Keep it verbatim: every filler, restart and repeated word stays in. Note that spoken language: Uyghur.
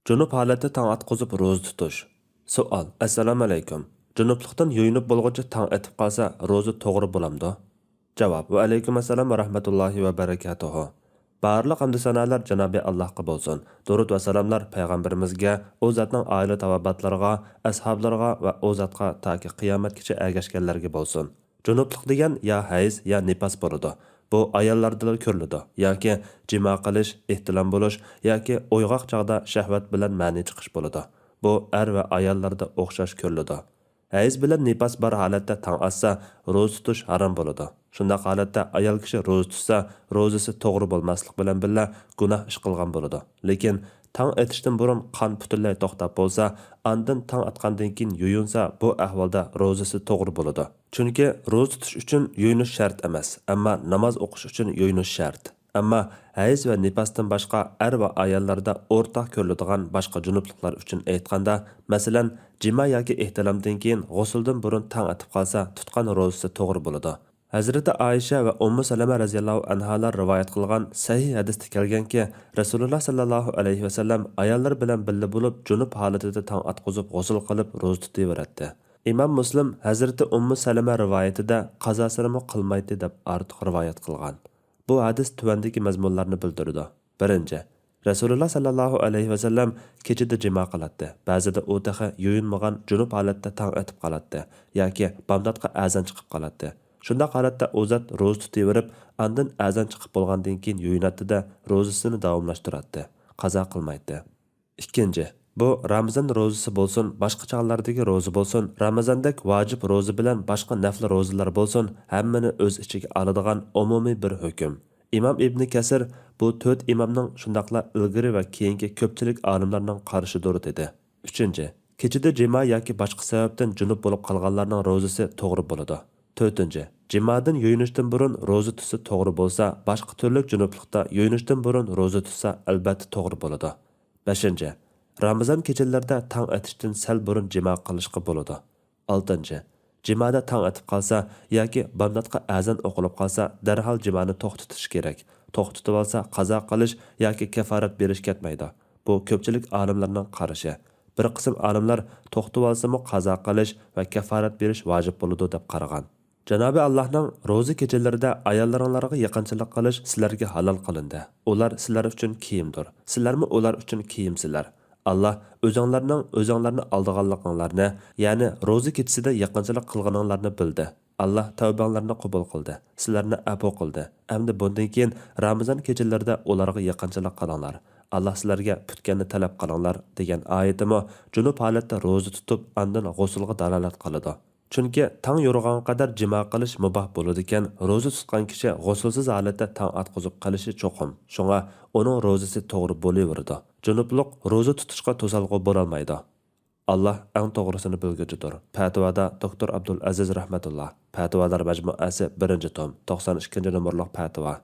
جۇنۇپ ھالەتتە تاڭ ئاتقۇزۇپ روزا تۇتۇش. سوئال: ئەسسالامۇئەلەيكۇم. جۇنۇپلۇقتىن يۇيۇنۇپ بولغۇچە تاڭ ئېتىپ قالسا، روزا توغرا بولامدۇ؟ جاۋاب: ۋەئەلەيكۇم ئەسسالام ۋە رەھمەتۇللاھى ۋە بەرەكاتۇھۇ. بارلىق ھەمدۇ سانالار جانابى ئاللاھقا بولسۇن. دۇرۇد ۋە سالاملار پەيغەمبىرىمىزگە، ئۇ زاتنىڭ ئائىلە تاۋابىئاتلىرىغا، ئەسھابلىرىغا ۋە ئۇ زاتقا تاكى قىيامەتكىچە ئەگەشكەنلەرگە بولسۇن. جۇنۇپلۇق دېگەن يا ھەيز، يا نىپاس بولىدۇ. بۇ ئاياللاردىلا كۆرۈلىدۇ. ياكى جىما قىلىش، ئېھتىلام بولۇش، ياكى ئويغاق چاغدا شەھۋەت بىلەن مەنى چىقىش بولىدۇ. بۇ ئەر ۋە ئاياللاردا ئوخشاش كۆرۈلىدۇ. ھەيز بىلەن نىپاس بار ھالەتتە تاڭ ئاتسا، روزا تۇتۇش ھارام بولىدۇ. شۇنداق ھالەتتە ئايال كىشى روزا تۇتسا، روزىسى توغرا بولماسلىق بىلەن بىللە گۇناھ ئىش قىلغان بولىدۇ. لېكىن تاڭ ئېتىشتىن بۇرۇن قان پۈتۈنلەي توختاپ بولسا، ئاندىن تاڭ ئاتقاندىن كېيىن يۇيۇنسا، بۇ ئەھۋالدا روزىسى توغرا بولىدۇ. چۈنكى روزا تۇتۇش ئۈچۈن يۇيۇنۇش شەرت ئەمەس، ئەمما ناماز ئوقۇش ئۈچۈن يۇيۇنۇش شەرت. ئەمما ھەيز ۋە نىپاستىن باشقا ئەر ۋە ئاياللاردا ئورتاق كۆرۈلىدىغان باشقا جۇنۇپلۇقلار ئۈچۈن ئېيتقاندا، مەسىلەن، جىما ياكى ئېھتىلامدىن كېيىن غۇسۇلدىن بۇرۇن تاڭ ئېتىپ قالسا، تۇتقان روزىسى توغرا بولىدۇ. ھەزرىتى ئائىشە ۋە ئۇممۇ سەلەمە رەزىياللاھۇ ئەنھالار رىۋايەت قىلغان سەھىھ ھەدىستە كەلگەنكى، رەسۇلۇللا ساللاللاھۇ ئەلەيھى ۋەسەللەم ئاياللىرى بىلەن بىللە بولۇپ، جۇنۇپ ھالىتىدە تاڭ ئاتقۇزۇپ، غۇسۇل قىلىپ، روزا تۇتۇۋېرەتتى. ئىمام مۇسلىم ھەزرىتى ئۇممۇ سەلەمە رىۋايىتىدە قازاسىنىمۇ قىلمايتتى دەپ ئارتۇق رىۋايەت قىلغان. بۇ ھەدىس تۆۋەندىكى مەزمۇنلارنى بىلدۈرىدۇ. بىرىنچى، رەسۇلۇللا ساللاللاھۇ ئەلەيھى ۋەسەللەم كېچىدە جىما قىلاتتى. بەزىدە ئۇ تېخى يۇيۇنمىغان جۇنۇپ ھالەتتە تاڭ ئېتىپ قالاتتى ياكى بامداتقا ئەزان چىقىپ قالاتتى. شۇنداق ھالەتتە ئۇ زات روزا تۇتۇۋېرىپ، ئاندىن ئەزان چىقىپ بولغاندىن كېيىن يۇيۇناتتى-دە، روزىسىنى داۋاملاشتۇراتتى. قازا قىلمايتتى. ئىككىنچى، بۇ رامىزان روزىسى بولسۇن، باشقا چاغلاردىكى روزا بولسۇن، رامىزاندەك ۋاجىپ روزا بىلەن باشقا نەپلى روزىلار بولسۇن، ھەممىنى ئۆز ئىچىگە ئالىدىغان ئومۇمىي بىر ھۆكۈم. ئىمام ئىبنى كەسىر بۇ تۆت ئىمامنىڭ، شۇنداقلا ئىلگىرى ۋە كېيىنكى كۆپچىلىك ئالىملارنىڭ قارىشىدۇر، دېدى. ئۈچىنچى، كېچىدە جىما ياكى باشقا سەۋەبتىن جۇنۇپ بولۇپ قالغانلارنىڭ روزىسى توغرا بولىدۇ. تۆتىنچى، جىمادىن يۇيۇنۇشتىن بۇرۇن روزا تۇتسا توغرا بولسا، باشقا تۈرلۈك جۇنۇپلۇقتا يۇيۇنۇشتىن بۇرۇن روزا تۇتسا، ئەلبەتتە توغرا بولىدۇ. بەشىنچى، رامىزان كېچىلىرىدە تاڭ ئېتىشتىن سەل بۇرۇن جىما قىلىشقا بولىدۇ. ئالتىنچى، جىمادا تاڭ ئېتىپ قالسا ياكى بامداتقا ئەزان ئوقۇلۇپ قالسا، دەرھال جىمانى توختىتىش كېرەك. توختىتىۋالسا، قازا قىلىش ياكى كەفارەت بېرىش كەتمەيدۇ. بۇ كۆپچىلىك ئالىملارنىڭ قارىشى. بىر قىسىم ئالىملار توختىتىۋالسىمۇ قازا قىلىش ۋە كەفارەت بېرىش ۋاجىپ بولىدۇ دەپ قارىغان. جانابى ئاللاھنىڭ روزا كېچىلىرىدە ئاياللىرىڭلارغا يېقىنچىلىق قىلىش سىلەرگە ھالال قىلىندى. ئۇلار سىلەر ئۈچۈن كىيىمدۇر. سىلەرمۇ ئۇلار ئۈچۈن كىيىمسىلەر. ئاللاھ ئۆزۈڭلارنىڭ ئۆزۈڭلارنى ئالدىغانلىقىڭلارنى، يەنى روزا كېچىسىدە يېقىنچىلىق قىلغىنىڭلارنى بىلدى. ئاللاھ تەۋبەڭلارنى قوبۇل قىلدى، سىلەرنى ئەپۇ قىلدى. ئەمدى بۇندىن كېيىن رامىزان كېچىلىرىدە ئۇلارغا يېقىنچىلىق قىلىڭلار. ئاللاھ سىلەرگە پۈتكەننى تەلەپ قىلىڭلار، دېگەن ئايىتىمۇ جۇنۇپ ھالەتتە روزا تۇتۇپ، ئاندىن غۇسۇلغا دالالەت قىلىدۇ. چۈنكى تاڭ يورۇغانغا قەدەر جىما قىلىش مۇباھ بولىدىكەن، روزا تۇتقان كىشى غۇسۇلسىز ھالەتتە تاڭ ئاتقۇزۇپ قىلىشى چوقۇم. شۇڭا ئۇنىڭ روزىسى توغرا بولۇۋېرىدۇ. جۇنۇپلۇق روزا تۇتۇشقا توسالغۇ بولالمايدۇ. ئاللاھ ئەڭ توغرىسىنى بىلگۈچىدۇر. پەتىۋادا دوكتور ئابدۇل ئەزىز رەھمەتۇللا. پەتىۋالار مەجمۇئەسى، بىرىنچى توم، توقسان ئىككىنچى نومۇرلۇق پەتىۋا.